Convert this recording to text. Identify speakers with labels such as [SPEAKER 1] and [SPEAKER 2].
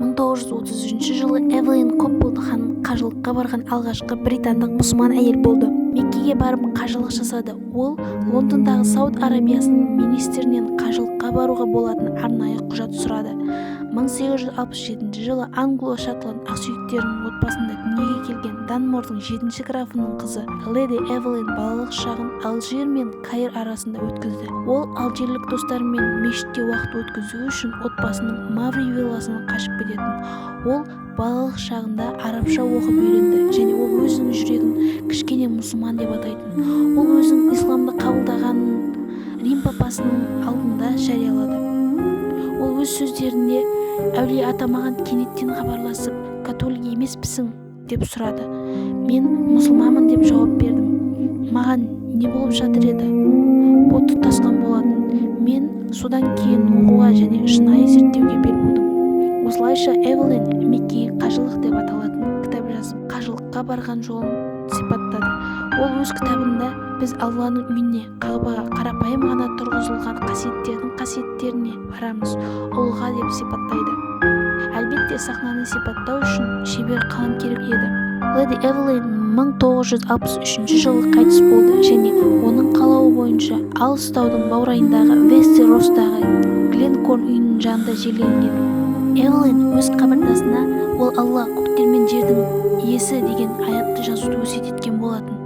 [SPEAKER 1] 1933 жылы Эвелин Копполд ханым қажылыққа барған алғашқы британдық мұсылман әйел болды. Меккеге барып, қажылық жасады. Ол Лондондағы Сауд Арабиясының министрінен қажылыққа баруға болатын арнайы құжат сұрады. 1867 жылы англо-шотланд ақсүйектерінің отбасында дүниеге келген Данмордың жетінші графының қызы леди Эвелин балалық шағын Алжир мен Каир арасында өткізді. Ол алжирлік достарымен мешітте уақыт өткізу үшін отбасының Маври вилласынан қашып кететін. Ол балалық шағында арабша оқып үйренді және ол өзінің жүрегін кішкене мұсылман деп атайтын. Ол өзінің исламды қабылдағанын Рим папасының алдында жариялады. Ол өз сөздерінде: «Әулие ата маған кенеттен хабарласып, католик емеспісің деп сұрады. Мен мұсылманмын деп жауап бердім. Маған не болып жатыр еді? От тұтасқан болатын. Мен содан кейін оқуға және шынайы зерттеуге бел будым». Осылайша, Эвелин «Меккеге қажылық» деп аталатын кітап жазып, қажылыққа барған жолын сипаттады. Ол өз кітабында: «Біз Алланың үйіне, Қағбаға, қарапайым ғана тұрғызылған қасиеттердің қасиеттеріне барамыз, ұлыға», – деп сипаттайды. Әлбетте, сахнаны сипаттау үшін шебер қалам керек еді. Леди Эвелин 1963 жылы қайтыс болды және оның қалауы бойынша алыс таудың баурайындағы Вести-Росстағы Гленкорн үйінің жанында жерленген. Эвелин өз қабіртасына «Ол Алла, көктер мен жердің иесі» деген аятты жазуды өсиет еткен болатын.